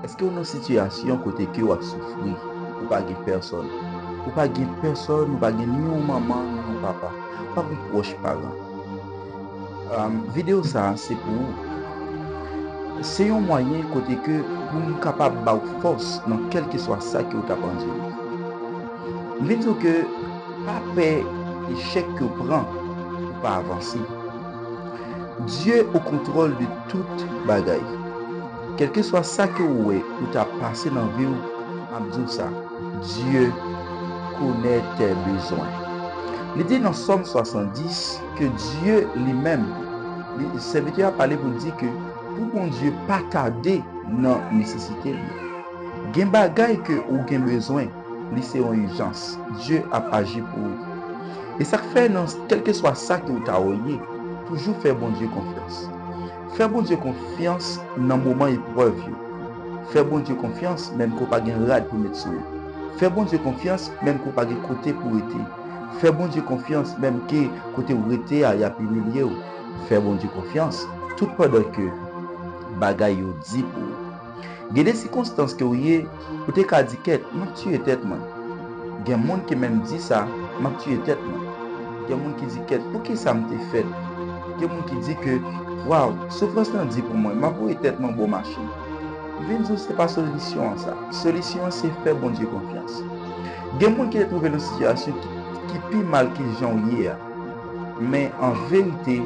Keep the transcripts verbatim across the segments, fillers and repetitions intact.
Èske w nan sitiyasyon kote ke w ap soufri, ou pa gen pèsòn? Ou pa gen pèsòn, ou pa gen ni yon manman, ni yon papa, ou pa gen pwòch paran. Um, videyo sa a se pou ou. Se yon mwayen kote ke pou m kapab ba w fòs nan kèlkeswa sa ke w t ap andire. M vin di w ke pa pè echèk ke w pran pou pa avanse. Dye o kontwòl de tout bagay. Kèlkeswa sa ke w wè ou ta pase nan vi w, m ap di w sa, Dye konèt tè bezwen. Li di nan Sòm swasanndis ke Dye li menm, li, sèvitè a pale pou l di ke pou Bondye pa tade nan nesesite li. Gen bagay ke ou gen bezwen, li se yon ijans. Dye ap aji pou ou. E sa k fè nan kèlkeswa sa ke w ta ye, toujou fè Bondye konfyans. Fè Bondye konfyans nan moman eprèv yo. Fè Bondye konfyans menm ke w pa gen rad pou met sou ou. Fè Bondye konfyans menm ke w pa gen kote pou rete. Fè Bondye konfyans menm ke kote w rete a, y ap imilye w. Fè Bondye konfyans tout pandan ke bagay yo di pou ou. Gen de sikonstans ke w ye, ou te ka di, "Kèt, m ap tiye tèt mwen." Gen moun ki menm di sa, "M ap tiye tèt mwen." Gen moun ki di, "Kèt, poukisa m te fèt?" Gen moun ki di ke, "Waw, soufrans lan di pou mwen, m ap voye tèt mwen bò machin." M vin di w se pa solisyon an sa. Solisyon an se fè Bondye konfyans. Gen moun ki te twouve nan sitiyasyon ki, ki pi mal ke jan w ye a. Men an verite,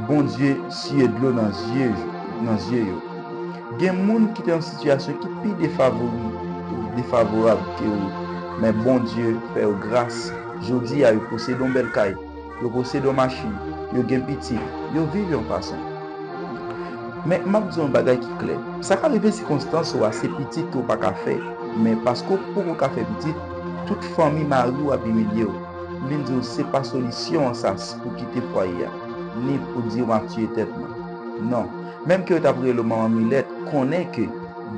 Bondye siye dlo nan zye, nan zye yo. Gen moun ki te nan sitiyasyon ki pi defavori-, defavorab ke ou, men Bondye fè yo gras. Jodi a, yo posede yon bèl kay, yo posede yon machin, yo gen pitit, yo viv yon fason. Men, m ap di yon bagay ki klè. Sa ka rive sikonstans ou a, se pitit ke w pa ka fè. Men paske w poko ka fè pitit, tout fanmi mari w ap imilye w. M vin di w, se pa solisyon an sa s-, pou kite fwaye a, ni pou di w ap tiye tèt mwen. Non. Menm ke yo t ap rele w manman milèt, konnen ke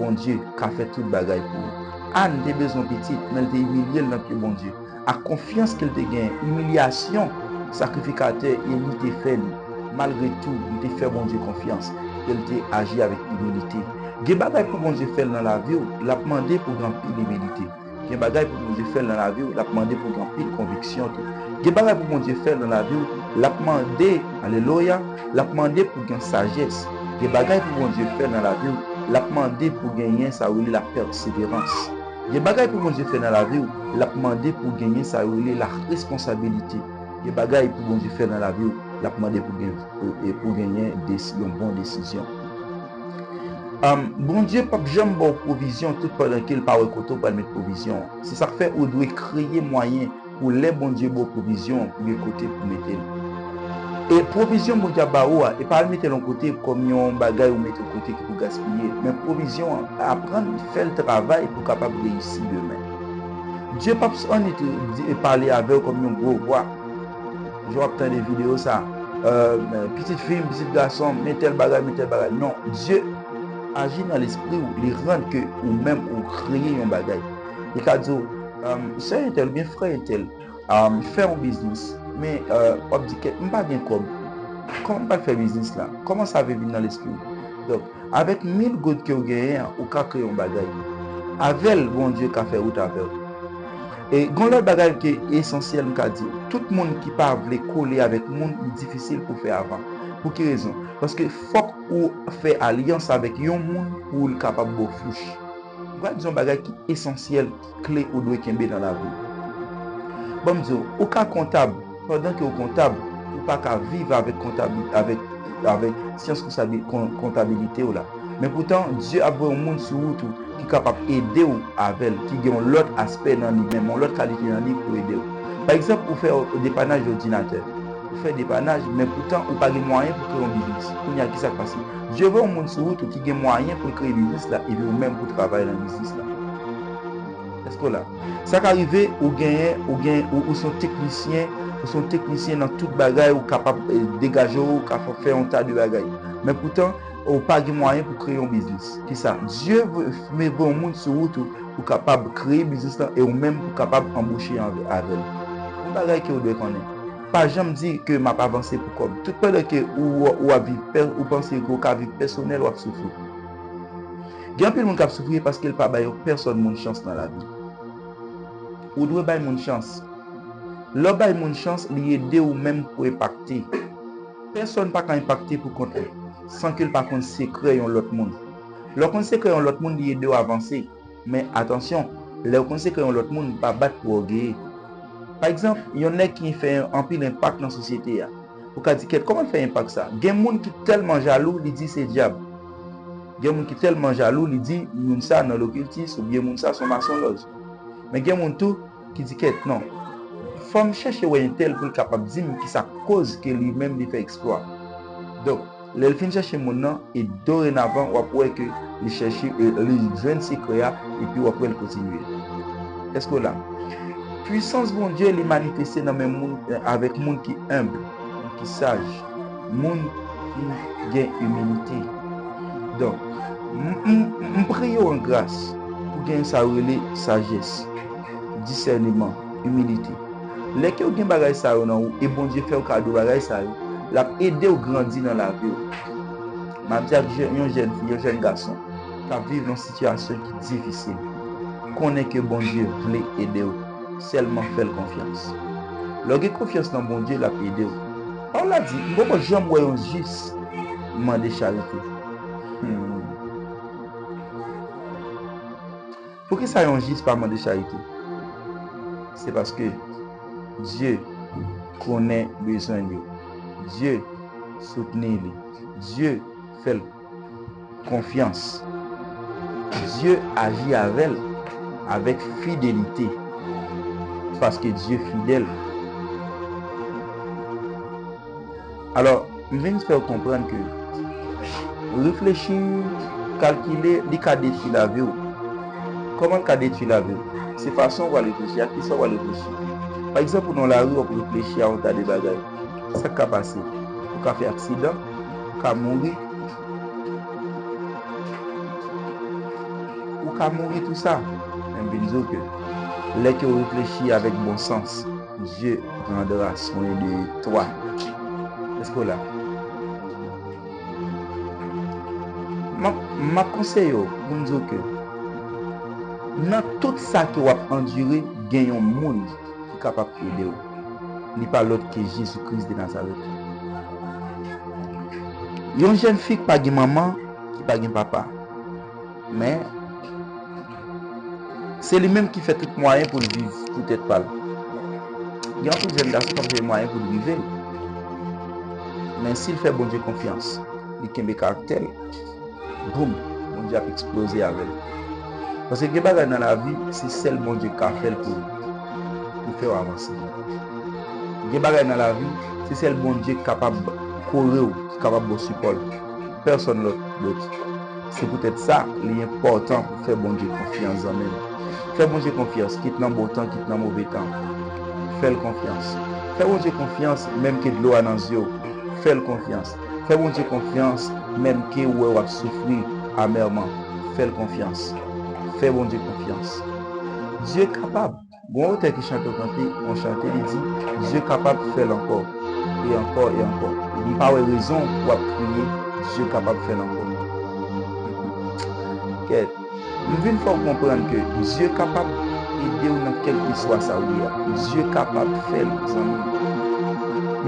Bondye ka fè tout bagay pou ou. Ann te bezwen pitit, men l te imilye l nan pye Bondye. Ak konfyans ke l te genyen, imilyasyon sakrifikatè Eli te fè li, malgre tou, li te fè Bondye konfyans e l te aji avèk imilite. Gen bagay pou Bondye fè l nan lavi w, l ap mande pou gen anpil imilite. Gen bagay pou Bondye fè l nan lavi w, l ap mande pou gen anpil konviksyon tou. Gen bagay pou Bondye fè l nan lavi w, l ap mande, alelouya, l ap mande pou gen sajès. Gen bagay pou Bondye fè l nan lavi w, l ap mande pou genyen sa yo rele lapèseverans. Gen bagay pou Bondye fè nan lavi w, l ap mande pou genyen sa yo rele laresponsabilite. Gen bagay pou Bondye fè nan lavi w, l ap mande pou gen, pou, e pou genyen desi-, yon bon desizyon. Am, Bondye p ap janm ba w pwovizyon tout pandan ke l pa wè kote w pral met pwovizyon an. Se sa k fè ou dwe kreye mwayen pou lè Bondye ba w pwovizyon an, pou gen kote pou mete l. E pwovizyon Bondye ap ba ou a, e pa al mete l yon kote kòm yon bagay ou mete yon kote ki pou gaspiye. Men pwovizyon an, aprann fè l travay pou w kapab reyisi demen. Dye p ap s-, annik di, pale avè w kòm yon gwo vwa. Jan w ap tande videyo sa, euh, pitit fi m, pitit gason m, men tèl bagay, men tèl bagay. Non, Dye aji nan lespri w, li rann ke ou menm ou kreye yon bagay. Li ka di w, euh, sè entèl oubyen frè entèl, um, fè yon biznis, men, euh, w ap di, "Kèt, m pa gen kòb. Kòman m pral fè biznis la? Kòman sa vin nan lespri w?" Donk, avèk mil goud ke w genyen an, ou ka kreye yon bagay. Avè l, Bondye ka fè wout avè w. E gen yon lòt bagay ke esansyèl m ka di w, tout moun ki pa vle kole avèk moun, li difisil pou fè avan. Pou ki rezon? Paske fòk ou fè alyans avèk yon moun pou l kapab ba w fouch. M pral di yon bagay ki esansyèl, ki kle ou dwe kenbe nan lavi w. Ban m di w, ou ka kontab, pandan ke w kontab, ou pa ka viv avèk kontabi-, avèk, avèk syans kontabi-, kon-, kontabilite w la. Men poutan, Dye ap voye yon moun sou wout ou ki kapab ede w avè l, ki gen yon lòt aspè nan li menm, yon lòt kalite nan li pou ede w. Pa egzanp, ou fè depanaj òdinatè. Ou fè depanaj, men poutan ou pa gen mwayen pou kreye yon biznis. Kounye a, ki sa k pase? Dye voye yon moun sou wout ou ki gen mwayen pou l kreye biznis la, epi ou menm pou travay nan biznis la. Èske w la? Sa ka rive, ou genyen, ou gen, ou, ou se yon teknisyen, ou se yon teknisyen nan tout bagay, ou kapab, eh, degaje w, ou ka fè, fè yon ta de bagay. Men poutan, ou pa gen mwayen pou kreye yon biznis. Ki sa? Dye vo-, me voye yon moun sou wout ou, pou kapab kreye biznis lan e ou menm pou kapab anboche anv-, avè l. Yon bagay ke ou dwe konnen. Pa janm di ke m ap avanse pou kòb. Tout pandan ke ou, ou ap viv pè-, ou panse ke ou ka viv pèsonèl, w ap soufri. Gen anpil moun k ap soufri paske l pa bay yon pèsòn moun chans nan lavi. Ou dwe bay moun chans. Lè w bay moun chans, li ede w menm pou enpakte. Pèsòn pa ka enpakte pou kont li, san ke l pa konn sekrè yon lòt moun. Lè w konn sekrè yon lòt moun, li ede w avanse. Men atansyon, lè w konn sekrè yon lòt moun, pa bat pou ògeye. Pa egzanp, yon nèg ki fè anpil enpak nan sosyete a, ou ka di, "Kèt, kòman l fè enpak sa?" Gen moun ki tèlman jalou, li di se dyab. Gen moun ki tèlman jalou, li di moun sa nan lokiltis oubyen moun sa se yon masonlòz. Men gen moun tou ki di, "Kèt, non. Fò m chèche wè entèl pou l kapab di m ki sa k koz ke li menm li fè eksplwa." Donk, lè l fin chèche moun nan, e dorenavan, w ap wè ke li chèche, e, li jwenn sekrè a, epi w ap wè l kontinye. Èske w la? Pwisans Bondye, li manifeste nan men moun, avèk moun ki enb, moun ki saj, moun ki gen imilite. Donk, m, m, m priye w an gras pou gen sa yo rele sajès, disèneman, imilite. Lè ke w gen bagay sa yo nan ou, e Bondye fè w kado bagay sa yo, l ap ede w grandi nan lavi w. M ap di ak jè-, yon jèn fi, yon jèn gason k ap viv yon sitiyasyon ki difisil, konnen ke Bondye vle ede w. Sèlman fè l konfyans. Lè w gen konfyans nan Bondye, l ap ede w. Pawòl la di, "M poko janm wè yon jis mande charite." Hmm. Poukisa yon jis pa mande charite? Se paske Dye konnen bezwen yo. Dye soutni li. Dye fè l konfyans. Dye aji avè l avèk fidelite. Paske Dye fidèl. Alò, m vin fè w konprann ke reflechi, kalkile, li ka detwi lavi w. Kòman l ka detwi lavi w? Se fason w pral reflechi, ak kisa w pral reflechi. Pa egzanp, ou nan lari, w ap reflechi a yon ta de bagay. Sa k ka pase? Ou ka fè aksidan, ou ka mouri. Ou ka mouri tou sa. Men m vin di w ke lè ke w reflechi avèk bon sans, Dieu prendra soin de toi. Èske w la? M ap, m ap konseye w pou m di w ke nan tout sa ke w ap andire, gen yon moun ki kapab ede w. Li pa lòt ke Jezi Kris de Nazarèt. Yon jèn fi ki pa gen manman, ki pa gen papa. Men, se li menm ki fè tout mwayen pou l viv pou tèt pa l. Gen anpil jèn gason k ap chèche mwayen pou l rive. Men si l fè Bondye konfyans, li kenbe karaktè l, boum, Bondye ap eksploze avè l. Paske gen bagay nan lavi, se sèl Bondye k ka fè l pou ou, pou fè w avanse. Gen bagay nan lavi, se sèl Bondye k kapab kore w, ki kapab ba w sipò l. Pèsonn lòt, dòt. Se poutèt sa, li enpòtan pou fè Bondye konfyans, zanmi m. Fè Bondye konfyans, kit nan bon tan, kit nan move tan. Fè l konfyans. Fè Bondye konfyans, menm ke dlo a nan zye w. Fè l konfyans. Fè Bondye konfyans, menm ke w wè w ap soufri amèman. Fè l konfyans. Fè Bondye konfyans. Dye kapab. Gon otè ki chante yon kante, yon chante, li di, Dye kapab fè l ankò, e ankò, e ankò. M pa wè rezon pou w ap kriye, Dye kapab fè l ankò. Kèt. M vin fè w konprann ke Dye kapab ede w nan kèlkeswa sa w ye a. Dye kapab fè l, zanmi m.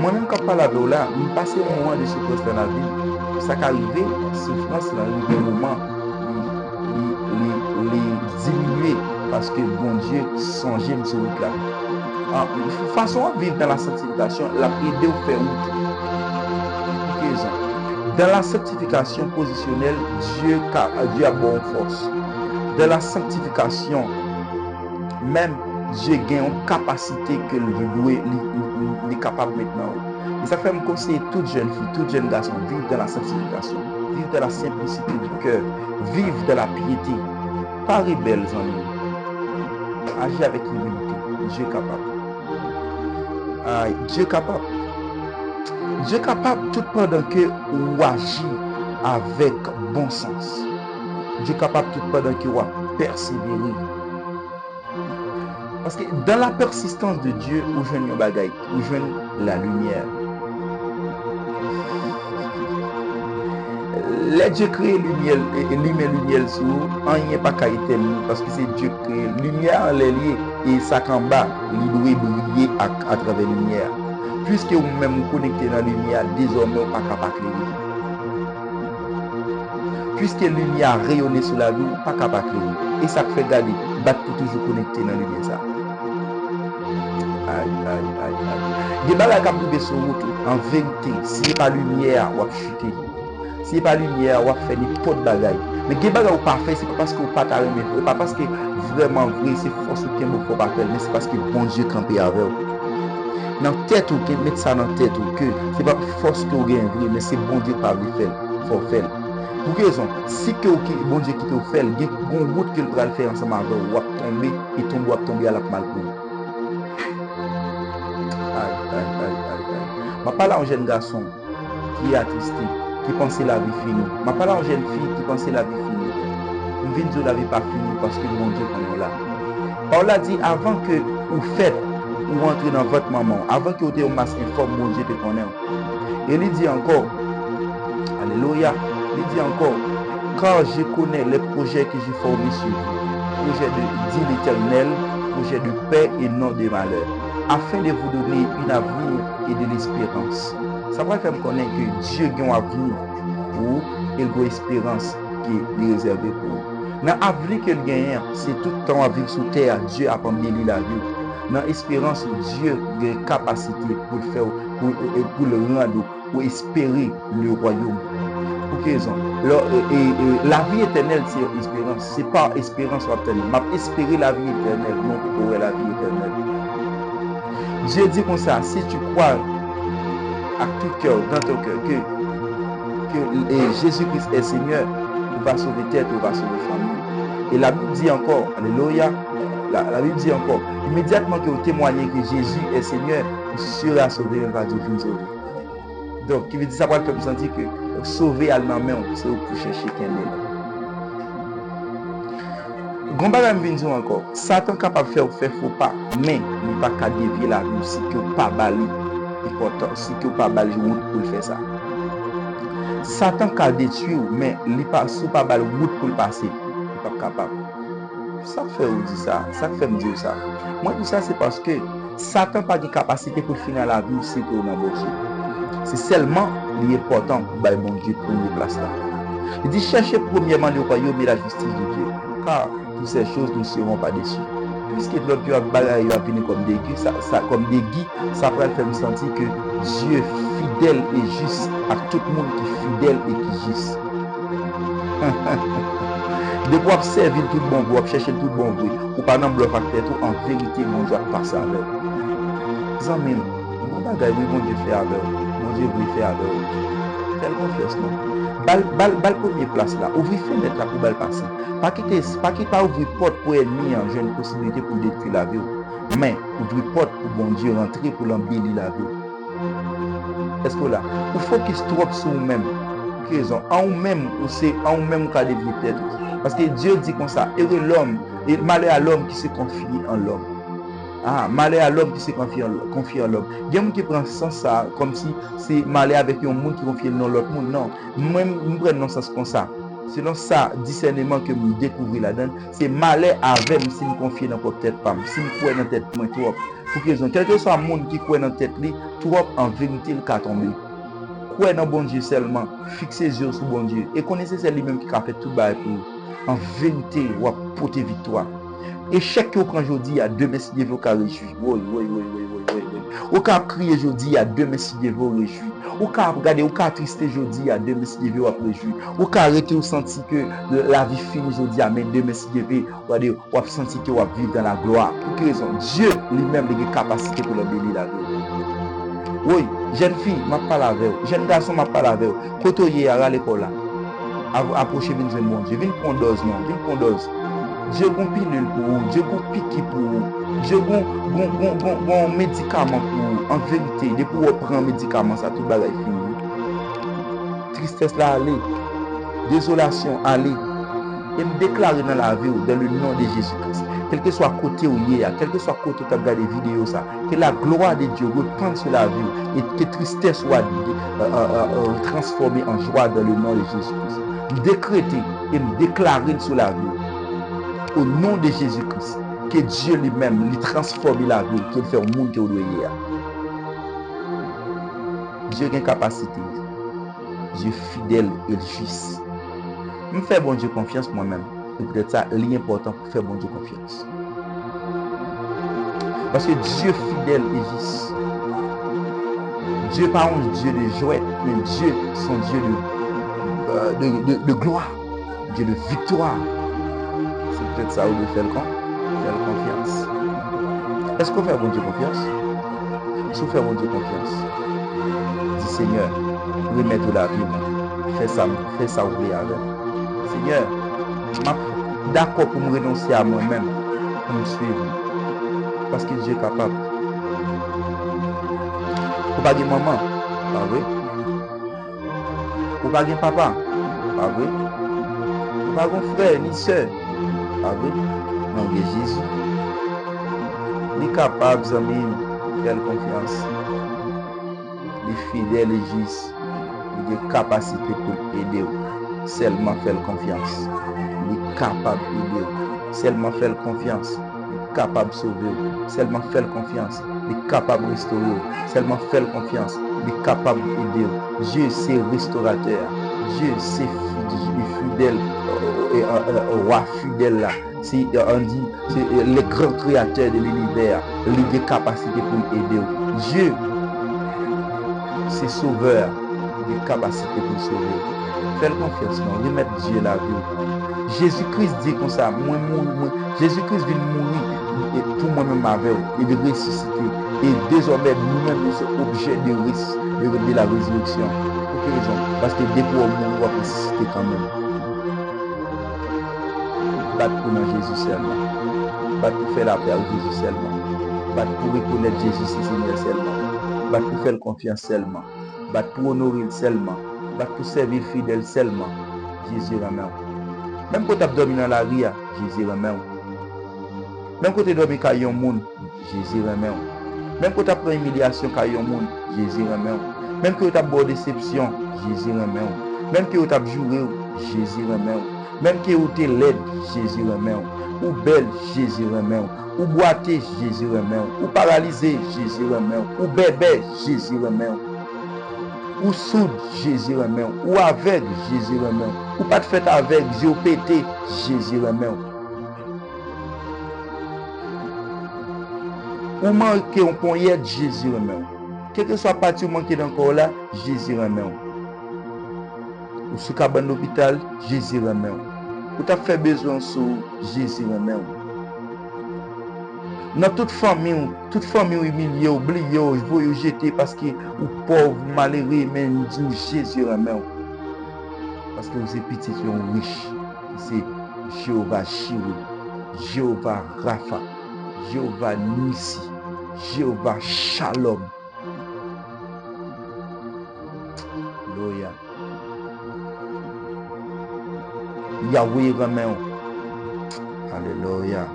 Mwen menm k ap pale avè w la, m pase yon moman de soufrans nan lavi m. Sa ka rive, soufrans lan rive yon moman, li, li, li, li diminye paske Bondye sonje m sou wout la. Ah, fason w ap viv dans la sanctification, l ap ede w fè wout. Pou ki rezon? Dans la sanctification posisyonèl, Dye ka, Dye ap ba w fòs. Dans la sanctification, menm Dye gen yon kapasite ke l dwe, li, li, li, li kapab met nan ou. E sa fè m konseye tout jèn fi, tout jèn gason, viv dans la sanctification, viv dans la simplicité du cœur, viv dans la piété. Pa rebèl, zanmi. Aji avèk imilite. Dye kapab. Ay, Dye kapab. Dye kapab tout pandan ke ou aji avèk bon sans. Dye kapab tout pandan ke w ap pèsevere. Paske dans la persistance de Dieu, ou jwenn yon bagay, ou jwenn la lumière. Lè Dye kreye limyè, e, e limen limyè l sou ou, anyen pa ka etèn li, paske se Dye k kreye l. Limyè a anlè l ye, e sa k anba, li dwe briye ak, atravè limyè a. Piske ou menm ou konekte nan limyè a, dezòmè ou pa ka pa klere. Piske limyè a reyone sou lavi w, ou pa ka pa klere. E sa k fè gade, bat pou toujou konekte nan limyè sa. Ay, ay, ay, ay. Gen bagay k ap rive sou wout ou. An verite, si se pa limyè a, w ap chite. Si se pa limyè a, w ap fè nenpòt bagay. Men gen bagay ou pa fè, se pa paske ou pa ta renmen fè, e pa paske vrèman vre, se fòs ou kenbe w fè w pa fè l, men se paske Bondye kanpe avè w. Nan tèt ou, gen, met sa nan tèt ou, ke se pa fòs ke w genyen vre, men se Bondye k pa vle fè l, fè w fè l. Pou ki rezon? Si ke w ki, Bondye kite w fè l, gen yon wout ke l pral fè ansanm avè w, w ap tonbe, e tonbe w ap tonbe a l ap mal pou ou. Ay, ay, ay, ay, ay. M ap pale a yon jèn gason ki atriste, ki panse lavi fini. M ap pale a yon jèn fi ki panse lavi fini. M vin di w lavi pa fini paske Bondye konnen w la. Pawòl la di, avan ke ou fèt, ou antre nan vant manman w, avan ke w te yon mas enfòm, Bondye te konnen w. E li di ankò, alelouya, li di ankò, car je connais les projets que j'ai formés sur vous, projet de, dit l'Éternel, projet de paix et non de malheur, afin de vous donner un avenir et de l'espérance. Sa pral fè m konnen ke Dye gen yon avni pou ou e l gen yon esperans ke li rezève pou ou. Nan avni ke l genyen an, se tout tan w ap viv sou tè a, Dye ap anbeli lavi w. Nan esperans ou, Dye gen kapasite pou l fè w, pou, pou l rann ou, ou espere le royaume. Pou ki rezon? Lò, e, e, e, lavi etènèl se yon esperans. Se pa esperans w ap tann. M ap espere lavi etènèl, men w poko wè lavi etènèl. Dye di konsa, si tu crois avec tout cœur, dans ton cœur, que, que eh, Jésus-Christ est Seigneur, ou va sove tèt ou, ou va sove fanmi. E Labib di ankò, alelouya, la, Labib di ankò, imedyatman ke ou temwaye ke Jezi est Seigneur, ou sera sauvé, men l pa di w fin sove. Donk, ki vle di sa pral fè m santi ke sove al nan men w, se ou k pou chèche kenbe l. Gon bagay m vin di w ankò, Satan kapab fè w fè fo pa, men li pa ka devye lavi w si ke w pa ba li enpòtans, si ke w pa ba li wout pou l fè sa. Satan ka detwi w, men li pa, si w pa ba l wout pou l pase, li p ap kapab. Sa k fè w di sa? Sa k fè m di w sa? Mwen di w sa se paske Satan pa gen kapasite pou l fin nan lavi w si ke w nan Bondye. Se sèlman li enpòtan pou bay Bondye premye plas la. Li di, cherchez premièrement le royaume et la justice de Dieu, car toutes ces choses nous seront par-dessus. Piske lòt yo ap bagay yo ap vini kòm degi, sa, sa, kòm degi, sa pral fè m santi ke Dye fidèl e jis ak tout moun ki fidèl e ki jis. Depi w ap sèvi l tout bon vre, w ap chèche l tout bon vre, ou pa nan blòf ak tèt ou, an verite, Bondye ap pase avè w. Zanmi m, gon bagay wi Bondye fè avè w, Bondye vle fè avè w. Fè l konfyans non. Ba l, ba l, ba l premye plas la, ouvri fenèt la pou ba l pase. Pa kite, pa ki, pa ouvri pòt pou ènmi an jwenn posiblite pou l detwi lavi w. Men, ouvri pòt pou Bondye rantre pou l anbeli lavi w. Èske w la? Ou fokis twòp sou ou menm. Pou ki rezon? An ou menm, ou se, an ou menm ou ka devye tèt ou. Paske Dye di konsa, heureux l'homme, et malheur à l'homme qui se confie en l'homme. Ah, malheur à l'homme qui se confie en, confie en l'homme. Gen moun ki pran sans sa kòmsi se malè avèk yon moun ki konfye l nan lòt moun. Non, mwen, m pran nan sans konsa. Selon sa, disèneman ke m dekouvri ladan l, se malè avè m si m konfye nan pwòp tèt pa m, si m kwè nan tèt mwen twòp. Pou ki rezon? Kèlkeswa moun ki kwè nan tèt li twòp, an verite, l ka tonbe. Kwè nan Bondye sèlman, fikse zye w sou Bondye, e konnen se sèl li menm ki ka fè tout bagay pou ou. An verite, w ap pote viktwa. Echèk ke w pran jodi a, demen, si Dye vle, w ka rejwi. Woy, woy, woy. Ou ka ap kriye jodi a, demen, si Dye vle, w rejwi. Ou ka ap gade, ou ka atriste jodi a, demen, si Dye vle, w ap rejwi. Ou ka rete, ou santi ke lavi fini jodi a, men demen, si Dye vle, w gade, w ap santi ke w ap viv dans la gloire. Pou ki rezon? Dye, li menm, li gen kapasite pou l anbeli lavi w. Woy, jèn fi, m ap pale avè w. Jèn gason, m ap pale avè w. Kote w ye a, rale kò w la. Av-, apwoche, vin jwenn Bondye. Vin pran dòz non, vin pran dòz. Dye gon pilil pou ou, Dye gon piki pou ou, Dye gon, gon, gon, gon, gon medikaman pou ou. An verite, depi w pran medikaman sa, tout bagay fini. Tristès la ale, dezolasyon ale, E m deklare nan lavi w, dans le nom de Jésus-Christ, kèlkeswa kote w ye a, kèlkeswa kote w t ap gade videyo sa, que la gloire de Dieu reprenne sur la vie w, e ke tristès ou a, euh, euh, euh, euh, transforme en joie dans le nom de Jésus-Christ. M dekrete e m deklare l sou lavi w. Au nom de Jésus-Christ, que Dieu lui-même li transforme lavi w, ke l fè w moun ke w dwe ye a. Dye gen kapasite. Dye fidèl e l jis. M fè Bondye konfyans mwen menm. Se poutèt sa, li enpòtan pou fè Bondye konfyans. Paske Dye fidèl e jis. Dye pa yon Dye de jwèt, men Dye se yon Dye de, euh, de, de, de glwa, Dye de viktwa. Se poutèt sa, ou dwe fè l kon, fè l konfyans. Èske w fè Bondye konfyans? Si w fè Bondye konfyans, di, Senyè, remèt ou lavi m. Fè sa, fè sa w vle avè m. Senyè, m ap dakò pou m renonse a mwen menm, pou m swiv ou. Paske Dye kapab. Ou pa gen manman, pa vre? Ou pa gen papa, pa vre? Ou pa gen frè ni sè, pa vre? Men w gen Jezi. Li kapab, zanmi m, fè l konfyans. Li fidèl e jis. Li gen kapasite pou l ede w. Sèlman fè l konfyans. Li kapab ede w. Sèlman fè l konfyans. Li kapab sove w. Sèlman fè l konfyans. Li kapab restore w. Sèlman fè l konfyans. Li kapab ede w. Dye se restoratè a. Dye se fi-, fidèl, euh, euh, euh, wa fidèl la. Se, euh, ann di, se, euh, le gran kreyatè de linivè a. Li gen kapasite pou l ede w. Dye se sovè a. Li gen kapasite pou l sove w. Fè l konfyans, non. Remèt Dye lavi w. Jezi Kris di konsa, mwen mouri, mwen, Jezi Kris vin mouri e pou mwen menm avè w, e li resisite. E dezòmè, nou menm, nou se objè de res-, de, de la résurrection. Pou ki rezon? Paske depi w mouri, w ap resisite kanmenm. Bat pou non Jezi sèlman. Bat pou fè lapè ak Jezi sèlman. Bat pou rekonèt Jezi se Senyè sèlman. Bat pou fè l konfyans sèlman. Bat pou onore l sèlman. Bat pou sèvi l fidèl sèlman. Jezi renmen w. Menm kote w ap dòmi nan lari a, Jezi renmen w. Menm kote w dòmi kay yon moun, Jezi renmen w. Menm kote w ap pran imilyasyon kay yon moun, Jezi renmen w. Menm ke yo t ap ba w desepsyon, Jezi renmen w. Menm ke yo t ap joure w, Jezi renmen w. Menm ke ou te lèd, Jezi renmen w. Ou bèl, Jezi renmen w. Ou bwate, Jezi renmen w. Ou paralize, Jezi renmen w. Ou bèbè, Jezi renmen w. Ou soud, Jezi renmen w. Ou avèg, Jezi renmen w. Ou pa t fèt avèg, je w pete, Jezi renmen w. Ou manke yon ponyèt, Jezi renmen w. Kèlkeswa pati ou manke nan kò w la, Jezi renmen w. Ou sou kabann lopital, Jezi renmen w. Ou t ap fè bezwen w sou ou, Jezi renmen w. Nan tout fanmi w, tout fanmi w imilye w, bliye w, voye w jete paske ou pòv, ou malere, men m di w, Jezi renmen w. Paske ou se pitit yon rich, ki se Jewova Jire, Jewova Rafa, Jewova Nisi, Jewova Shalom. Alelouya. Yawe renmen w. Alelouya.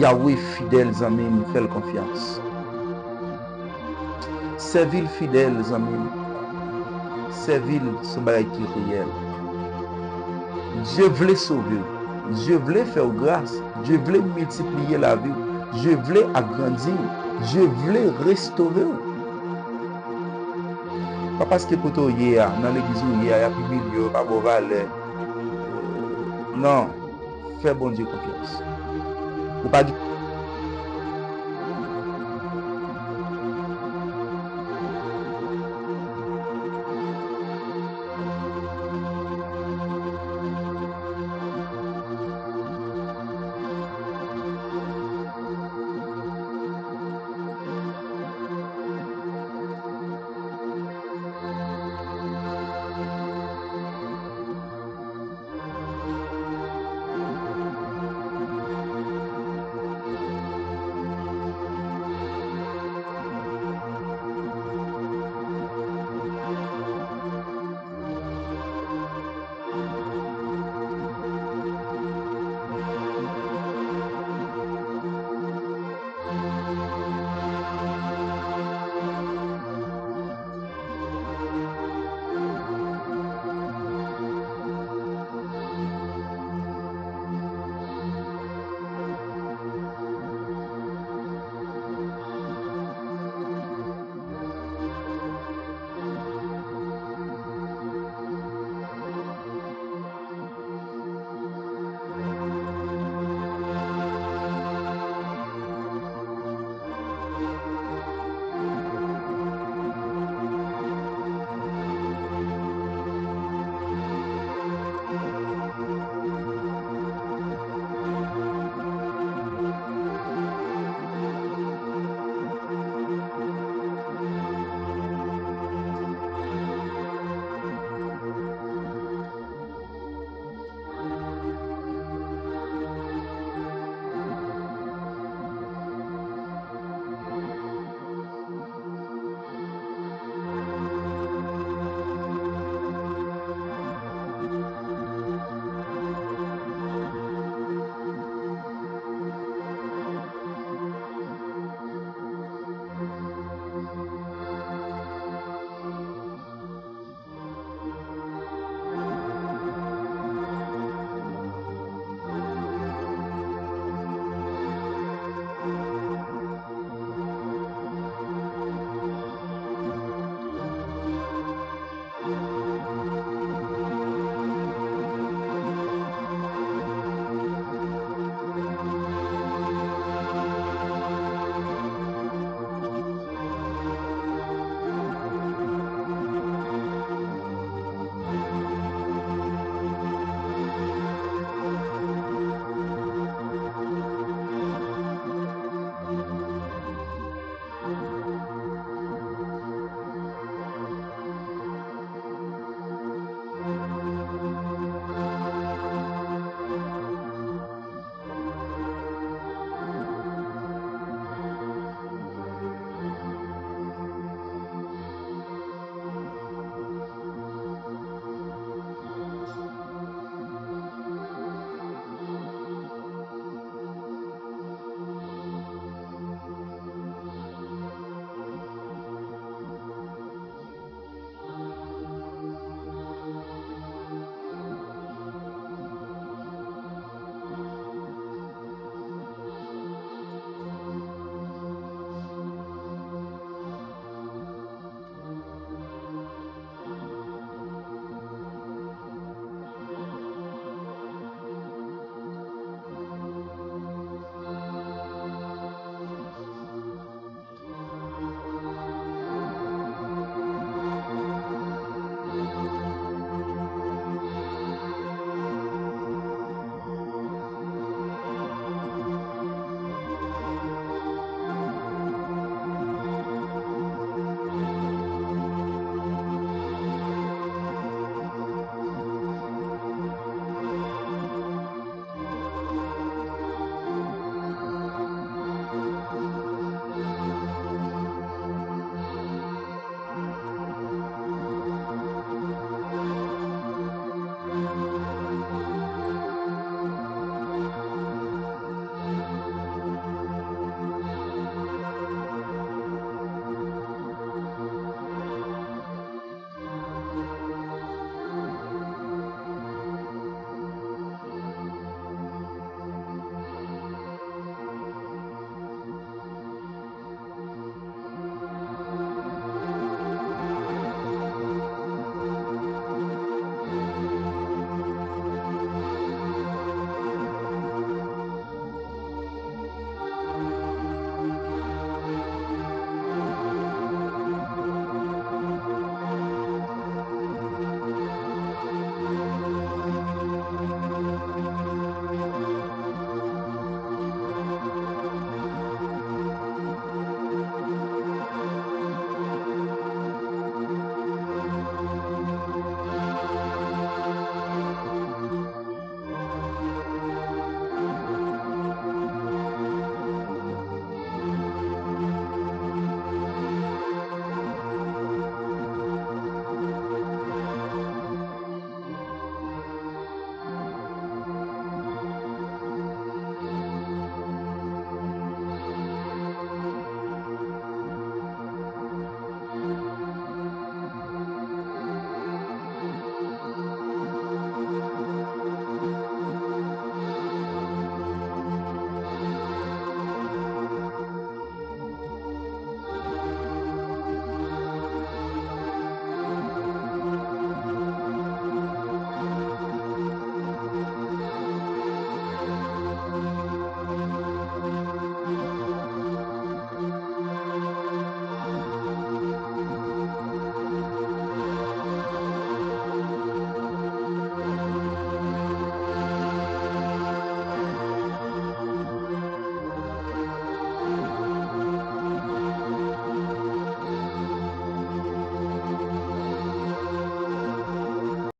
Yawe fidèl, zanmi m, fè l konfyans. Sèvi l fidèl, zanmi m. Sèvi l se yon bagay ki reyèl. Dye vle sove w. Dye vle fè w gras. Dye vle miltipliye lavi w. Dye vle agrandi w. Dye vle restore w. Pa paske kote w ye a, nan legliz ou ye a, y ap imilye w, yo pa ba w valè. Non, fè Bondye konfyans. Ou pa gen